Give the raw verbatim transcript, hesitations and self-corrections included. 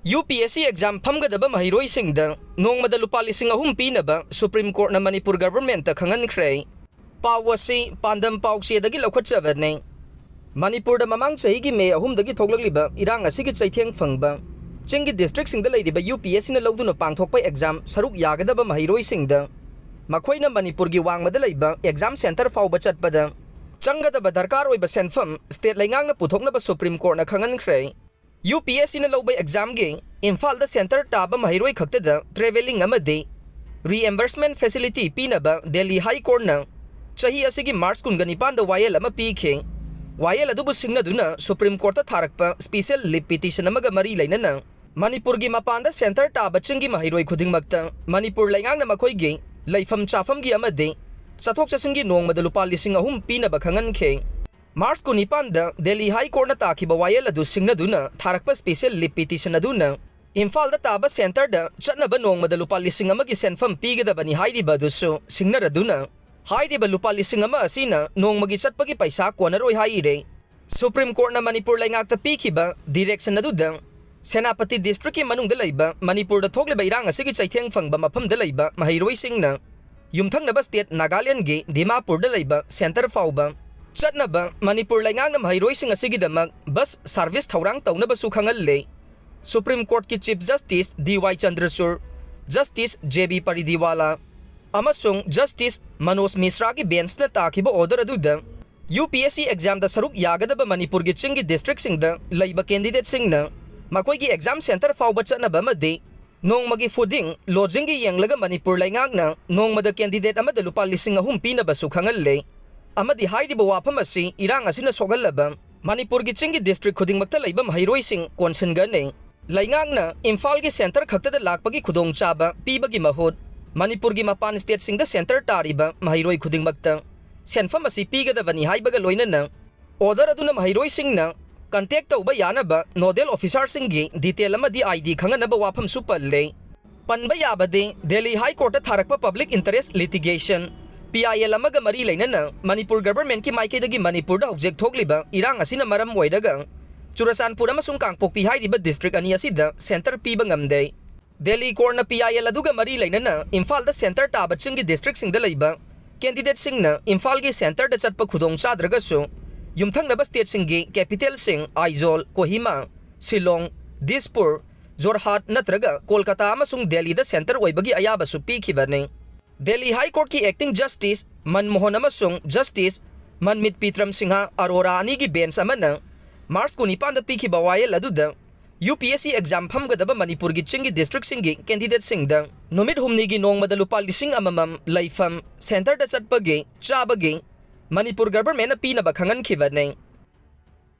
U P S C exam ꯐꯝꯒꯗꯕ ꯃꯍꯩꯔꯣꯏꯁꯤꯡꯗ ꯅꯣꯡꯃꯗ ꯂꯨꯄꯥ ꯂꯤꯁꯤꯡ ꯑꯍꯨꯝ ꯄꯤꯅꯕ ꯁꯨꯄ꯭ꯔꯤꯝ ꯀꯣꯔꯠꯅ ꯃꯅꯤꯄꯨꯔ ꯒꯚꯔꯟꯃꯦꯟꯠꯇ ꯈꯪꯍꯟꯈ꯭ꯔꯦ꯫ ꯄꯥꯎ ꯑꯁꯤ ꯄꯥꯟꯗꯝ ꯄꯥꯎꯆꯦꯗꯒꯤ ꯂꯧꯈꯠꯆꯕꯅꯤ꯫ ꯃꯅꯤꯄꯨꯔꯗ ꯃꯃꯥꯡ ꯆꯍꯤꯒꯤ ꯃꯦ ꯑꯍꯨꯝꯗꯒꯤ ꯊꯣꯛꯂꯛꯂꯤꯕ ꯏꯔꯥꯡ ꯑꯁꯤꯒꯤ ꯆꯩꯊꯦꯡ ꯐꯪꯕ ꯆꯤꯡꯒꯤ ꯗꯤꯁꯇ꯭ꯔꯤꯛꯁꯤꯡꯗ ꯂꯩꯔꯤꯕ ꯌꯨ ꯄꯤ ꯑꯦꯁ ꯁꯤꯅ ꯂꯧꯗꯨꯅ ꯄꯥꯡꯊꯣꯛꯄ ꯑꯦꯛꯖꯥꯝ ꯁꯔꯨꯛ ꯌꯥꯒꯗꯕ ꯃꯍꯩꯔꯣꯏꯁꯤꯡꯗ ꯃꯈꯣꯏꯅ ꯃꯅꯤꯄꯨꯔꯒꯤ ꯋꯥꯡꯃꯗ ꯂꯩꯕ ꯑꯦꯛꯖꯥꯝ ꯁꯦꯟꯇꯔ ꯐꯥꯎꯕ ꯆꯠꯄꯗ ꯆꯪꯒꯗꯕ ꯗꯔꯀꯥꯔ ꯑꯣꯏꯕ ꯁꯦꯟꯐꯝ ꯁ꯭ꯇꯦꯠ ꯂꯩꯉꯥꯛꯅ ꯄꯨꯊꯣꯛꯅꯕ ꯁꯨꯄ꯭ꯔꯤꯝ ꯀꯣꯔꯠꯅ ꯈꯪꯍꯟꯈ꯭ꯔꯦ꯫ ꯌꯨ ꯄꯤ ꯑꯦꯁ ꯁꯤꯅ ꯂꯧꯕ ꯑꯦꯛꯖꯥꯝꯒꯤ ꯏꯝꯐꯥꯜꯗ ꯁꯦꯟꯇꯔ ꯇꯥꯕ ꯃꯍꯩꯔꯣꯏ ꯈꯛꯇꯗ ꯇ꯭ꯔꯦꯚꯦꯂꯤꯡ ꯑꯃꯗꯤ ꯔꯤꯑꯦꯝꯕꯔꯁꯃꯦꯟꯠ ꯐꯦꯁꯤꯂꯤꯇꯤ ꯄꯤꯅꯕ ꯗꯦꯜꯂꯤ ꯍꯥꯏ ꯀꯣꯔꯠꯅ ꯆꯍꯤ ꯑꯁꯤꯒꯤ ꯃꯥꯔꯆ ꯀꯨꯟꯒ ꯅꯤꯄꯥꯟꯗ ꯋꯥꯌꯦꯜ ꯑꯃ ꯄꯤꯈꯤ꯫ ꯋꯥꯌꯦꯜ ꯑꯗꯨꯕꯨ ꯁꯤꯡꯅꯗꯨꯅ ꯁꯨꯄ꯭ꯔꯤꯝ ꯀꯣꯔꯠꯇ ꯊꯥꯔꯛꯄ ꯁ꯭ꯄꯤꯁꯦꯜ ꯂꯤꯞ ꯄꯤꯇꯤꯁꯟ ꯑꯃꯒ ꯃꯔꯤ ꯂꯩꯅꯅ ꯃꯅꯤꯄꯨꯔꯒꯤ ꯃꯄꯥꯟꯗ ꯁꯦꯟꯇꯔ ꯇꯥꯕ ꯆꯤꯡꯒꯤ ꯃꯍꯩꯔꯣꯏ ꯈꯨꯗꯤꯡꯃꯛꯇ ꯃꯅꯤꯄꯨꯔ ꯂꯩꯉꯥꯛꯅ ꯃꯈꯣꯏꯒꯤ ꯂꯩꯐꯝ ꯆꯥꯐꯝꯒꯤ ꯑꯃꯗꯤ ꯆꯠꯊꯣꯛ ꯆꯠꯁꯤꯟꯒꯤ ꯅꯣꯡꯃꯗ ꯂꯨꯄꯥ ꯂꯤꯁꯤꯡ ꯑꯍꯨꯝ ꯄꯤꯅꯕ ꯈꯪꯍꯟꯈꯤ꯫ ꯃꯥꯔꯆ ꯀꯨꯟꯅꯤꯄꯥꯟꯗ ꯗꯦꯜꯂꯤ ꯍꯥꯏ ꯀꯣꯔꯠꯅ ꯇꯥꯈꯤꯕ ꯋꯥꯌꯦꯜ ꯑꯗꯨ ꯁꯤꯡꯅꯗꯨꯅ ꯊꯥꯔꯛꯄ ꯁ꯭ꯄꯤꯁꯦꯜ ꯂꯤꯞ ꯄꯤꯇꯤꯁꯟ ꯑꯗꯨꯅ ꯏꯝꯐꯥꯜꯗ ꯇꯥꯕ ꯁꯦꯟꯇꯔꯗ ꯆꯠꯅꯕ ꯅꯣꯡꯃꯗ ꯂꯨꯄꯥ ꯂꯤꯁꯤꯡ ꯑꯃꯒꯤ ꯁꯦꯟꯐꯝ ꯄꯤꯒꯗꯕꯅꯤ ꯍꯥꯏꯔꯤꯕ ꯑꯗꯨꯁꯨ ꯁꯤꯡꯅꯔꯗꯨꯅ, ꯍꯥꯏꯔꯤꯕ ꯂꯨꯄꯥ ꯂꯤꯁꯤꯡ ꯑꯃ ꯑꯁꯤꯅ ꯅꯣꯡꯃꯒꯤ ꯆꯠꯄꯒꯤ ꯄꯩꯁꯥ ꯀꯣꯟꯅꯔꯣꯏ ꯍꯥꯏꯔꯦ꯫ ꯁꯨꯄ꯭ꯔꯤꯝ ꯀꯣꯔꯠꯅ ꯃꯅꯤꯄꯨꯔ ꯂꯩꯉꯥꯛꯇ ꯄꯤꯈꯤꯕ ꯗꯤꯔꯦꯛꯁꯟ ꯑꯗꯨꯗ ꯁꯦꯅꯥꯄꯇꯤ ꯗꯤꯁꯇ꯭ꯔꯤꯛꯀꯤ ꯃꯅꯨꯡꯗ ꯂꯩꯕ ꯃꯅꯤꯄꯨꯔꯗ ꯊꯣꯛꯂꯤꯕ ꯏꯔꯥꯡ ꯑꯁꯤꯒꯤ ꯆꯩꯊꯦꯡ ꯐꯪꯕ ꯃꯐꯝꯗ ꯂꯩꯕ ꯃꯍꯩꯔꯣꯏꯁꯤꯡꯅ ꯌꯨꯝꯊꯪꯅꯕ ꯁ꯭ꯇꯦꯠ ꯅꯥꯒꯥꯂꯦꯟꯗꯒꯤ ꯗꯤꯃꯥꯄꯨꯔꯗ ꯂꯩꯕ ꯁꯦꯟꯇꯔ ꯐꯥꯎꯕ ꯆꯠꯅꯕ ꯃꯅꯤꯄꯨꯔ ꯂꯩꯉꯥꯛꯅ ꯃꯍꯩꯔꯣꯏꯁꯤꯡ ꯑꯁꯤꯒꯤꯗꯃꯛ ꯕꯁ ꯁꯥꯔꯚꯤꯁ ꯊꯧꯔꯥꯡ ꯇꯧꯅꯕꯁꯨ ꯈꯪꯍꯜꯂꯦ꯫ ꯁꯨꯄ꯭ꯔꯤꯝ ꯀꯣꯔꯠꯀꯤ ꯆꯤꯐ ꯖꯁꯇꯤꯁ ꯗꯤ ꯋꯥꯏ ꯆꯟꯗ꯭ꯔꯆꯨꯔ, ꯖꯁꯇꯤꯁ ꯖꯦ ꯕꯤ ꯄꯔꯤꯗꯤꯋꯥꯂꯥ ꯑꯃꯁꯨꯡ ꯖꯁꯇꯤꯁ ꯃꯅꯣꯖ ꯃꯤꯁ꯭ꯔꯥꯒꯤ ꯕꯦꯟꯆꯅ ꯇꯥꯈꯤꯕ ꯑꯣꯔꯗꯔ ꯑꯗꯨꯗ ꯌꯨ ꯄꯤ ꯑꯦꯁ ꯁꯤ ꯑꯦꯛꯖꯥꯝꯗ ꯁꯔꯨꯛ ꯌꯥꯒꯗꯕ ꯃꯅꯤꯄꯨꯔꯒꯤ ꯆꯤꯡꯒꯤ ꯗꯤꯁꯇ꯭ꯔꯤꯛꯁꯤꯡꯗ ꯂꯩꯕ ꯀꯦꯟꯗꯤꯗꯦꯠꯁꯤꯡꯅ ꯃꯈꯣꯏꯒꯤ ꯑꯦꯛꯖꯥꯝ ꯁꯦꯟꯇꯔ ꯐꯥꯎꯕ ꯆꯠꯅꯕ ꯑꯃꯗꯤ ꯅꯣꯡꯃꯒꯤ ꯐꯨꯗꯤꯡ, ꯂꯣꯗꯖꯤꯡꯒꯤ ꯌꯦꯡꯂꯒ ꯃꯅꯤꯄꯨꯔ ꯂꯩꯉꯥꯛꯅ ꯅꯣꯡꯃꯗ ꯀꯦꯟꯗꯤꯗꯦꯠ ꯑꯃꯗ ꯂꯨꯄꯥ ꯂꯤꯁꯤꯡ ꯑꯍꯨꯝ ꯄꯤꯅꯕꯁꯨ ꯈꯪꯍꯜꯂꯦ꯫ ꯑꯃꯗꯤ ꯍꯥꯏꯔꯤꯕ ꯋꯥꯐꯝ ꯑꯁꯤ ꯏꯔꯥꯡ ꯑꯁꯤꯅ ꯁꯣꯛꯍꯜꯂꯕ ꯃꯅꯤꯄꯨꯔꯒꯤ ꯆꯤꯡꯒꯤ ꯗꯤꯁꯇ꯭ꯔꯤꯛ ꯈꯨꯗꯤꯡꯃꯛꯇ ꯂꯩꯕ ꯃꯍꯩꯔꯣꯏꯁꯤꯡ ꯀꯣꯟꯁꯤꯟꯒꯅꯤ꯫ ꯂꯩꯉꯥꯛꯅ ꯏꯝꯐꯥꯜꯒꯤ ꯁꯦꯟꯇꯔ ꯈꯛꯇꯗ ꯂꯥꯛꯄꯒꯤ ꯈꯨꯗꯣꯡꯆꯥꯕ ꯄꯤꯕꯒꯤ ꯃꯍꯨꯠ ꯃꯅꯤꯄꯨꯔꯒꯤ ꯃꯄꯥꯟ ꯁ꯭ꯇꯦꯠꯁꯤꯡꯗ ꯁꯦꯟꯇꯔ ꯇꯥꯔꯤꯕ ꯃꯍꯩꯔꯣꯏ ꯈꯨꯗꯤꯡꯃꯛꯇ ꯁꯦꯟꯐꯝ ꯑꯁꯤ ꯄꯤꯒꯗꯕꯅꯤ ꯍꯥꯏꯕꯒ ꯂꯣꯏꯅꯅ ꯑꯣꯔꯗꯔ ꯑꯗꯨꯅ ꯃꯍꯩꯔꯣꯏꯁꯤꯡꯅ ꯀꯟꯇꯦꯛ ꯇꯧꯕ ꯌꯥꯅꯕ ꯅꯣꯗꯦꯜ ꯑꯣꯐꯤꯁꯥꯔꯁꯤꯡꯒꯤ ꯗꯤꯇꯦꯜ ꯑꯃꯗꯤ ꯑꯥꯏ ꯗꯤ ꯈꯪꯍꯟꯅꯕ ꯋꯥꯐꯝꯁꯨ ꯄꯜꯂꯦ꯫ ꯄꯟꯕ ꯌꯥꯕꯗꯤ, ꯗꯦꯜꯂꯤ ꯍꯥꯏ ꯀꯣꯔꯠꯇ ꯊꯥꯔꯛꯄ public interest litigation, P I L ꯑꯃꯒ ꯃꯔꯤ ꯂꯩꯅꯅ ꯃꯅꯤꯄꯨꯔ ꯒꯚꯔꯟꯃꯦꯟꯠꯀꯤ ꯃꯥꯏꯀꯩꯗꯒꯤ ꯃꯅꯤꯄꯨꯔꯗ ꯍꯧꯖꯤꯛ ꯊꯣꯛꯂꯤꯕ ꯏꯔꯥꯡ ꯑꯁꯤꯅ ꯃꯔꯝ ꯑꯣꯏꯔꯒ ꯆꯨꯔꯆꯥꯟꯄꯨꯔ ꯑꯃꯁꯨꯡ ꯀꯥꯡꯄꯣꯛꯄꯤ ꯍꯥꯏꯔꯤꯕ district ꯑꯅꯤ ꯑꯁꯤꯗ centre ꯄꯤꯕ ꯉꯝꯗꯦ꯫ ꯗꯦꯜꯂꯤ ꯀꯣꯔꯠꯅ P I L ꯑꯗꯨꯒ ꯃꯔꯤ ꯂꯩꯅꯅ ꯏꯝꯐꯥꯜꯗ centre ꯇꯥꯕ ꯆꯤꯡꯒꯤ districtꯁꯤꯡꯗ ꯂꯩꯕ candidateꯁꯤꯡꯅ ꯏꯝꯐꯥꯜꯒꯤ centreꯗ ꯆꯠꯄ ꯈꯨꯗꯣꯡ ꯆꯥꯗ꯭ꯔꯒꯁꯨ, ꯌꯨꯝꯊꯪꯅꯕ stateꯁꯤꯡꯒꯤ capitalꯁꯤꯡ ꯑꯥꯏꯖꯣꯜ, ꯀꯣꯍꯤꯃꯥ, ꯁꯤꯂꯣꯡ, ꯗꯤꯁꯄꯨꯔ, ꯖꯣꯔꯍꯥꯠ ꯅꯠꯇ꯭ꯔꯒ ꯀꯣꯜꯀꯇꯥ ꯑꯃꯁꯨꯡ ꯗꯦꯜꯂꯤꯗ centre ꯑꯣꯏꯕꯒꯤ ꯑꯌꯥꯕꯁꯨ ꯄꯤꯈꯤꯕꯅꯤ꯫ Delhi High Courtꯀꯤ acting justice Manmohan ꯑꯃꯁꯨꯡ justice ꯃꯟꯃꯤꯠ ꯄꯤꯇ꯭ꯔꯝ ꯁꯤꯡꯍ ꯑꯔꯣꯔꯥ ꯑꯅꯤꯒꯤ bench ꯑꯃꯅ ꯃꯥꯔꯆ ꯀꯨꯟꯅꯤꯄꯥꯟꯗ ꯄꯤꯈꯤꯕ ꯋꯥꯌꯦꯜ ꯑꯗꯨꯗ UPSC exam ꯐꯝꯒꯗꯕ ꯃꯅꯤꯄꯨꯔꯒꯤ ꯆꯤꯡꯒꯤ districtꯁꯤꯡꯒꯤ candidateꯁꯤꯡꯗ ꯅꯨꯃꯤꯠ ꯍꯨꯝꯅꯤꯒꯤ ꯅꯣꯡꯃꯗ ꯂꯨꯄꯥ ꯂꯤꯁꯤꯡ ꯑꯃꯃꯝ ꯂꯩꯐꯝ, centreꯗ ꯆꯠꯄꯒꯤ, ꯆꯥꯕꯒꯤ ꯃꯅꯤꯄꯨꯔ governmentꯅ ꯄꯤꯅꯕ ꯈꯪꯍꯟꯈꯤꯕꯅꯤ꯫